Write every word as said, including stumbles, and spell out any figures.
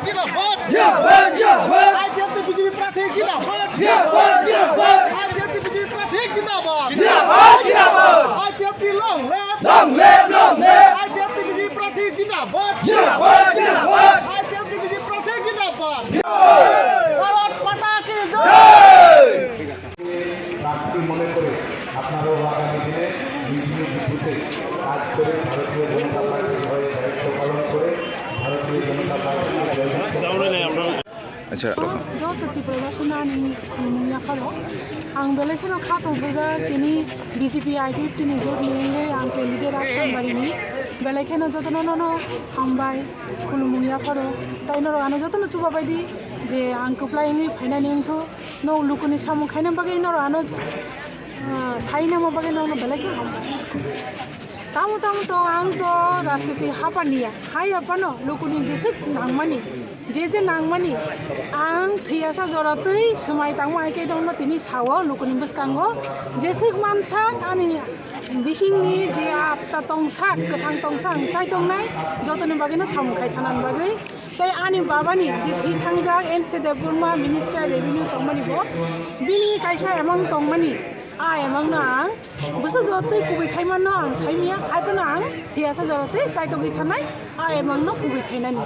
Zindabad! Zindabad, zindabad! I P F T B J P prarthi zindabad! Zindabad, zindabad! I P F T B J P prarthi zindabad! Zindabad, zindabad! I P F T long live! Long live, long live! I P F T B J P prarthi zindabad! Zindabad, zindabad! I P F T B J P prarthi zindabad! Zindabad! Bharat Mata ki jai! প্রার্থী মনে করে আপনারাও আগামী দিনে নিজ নিজ বুথে কাজ করে ভারতীয় জনতা পার্টির হয়ে দায়িত্ব পালন করে ভারতীয় জনতা পার্টিকে জয়যুক্ত Acha. Joto Tiprasano ani khulumung yapharo. Ang belai kheno kha tongthokjak tini B J P I P F T ni jotni wngwi ang candidate Asam Barini. Belai kheno jotono nono hambai khulumung yapharo. Tai norok ano jotono chubabaidi je ang kwplai wngwi phainani wngthu. Nok lukuni samung khaina bagwi norok ano, ah, saina ma bagwi norokno belai khe hambai. Tamo tamo to ang to rajniti hapaniya, hai aphano lukuni jeswk nangmani, je je nangmani ang thwiyasa jora twi swmai tangma hai khe norokno tini sao lukuni bwskango jeswk mansak ani bisingni je apta tongsak, kwthang tongsak ang chai tongnai, jotoni bagwino samung khai thanani bagwi. Tei ani babani je thwi thangjak N C Debbarma Minister Revenue tongmani bo, bini kaisa amount tongmani, a amount no ang bwswk jora twi kubui khai manno ang saimanya, hai phano ang thwiyasa jora twi chaitogwi thanai a amount no kubui khainani.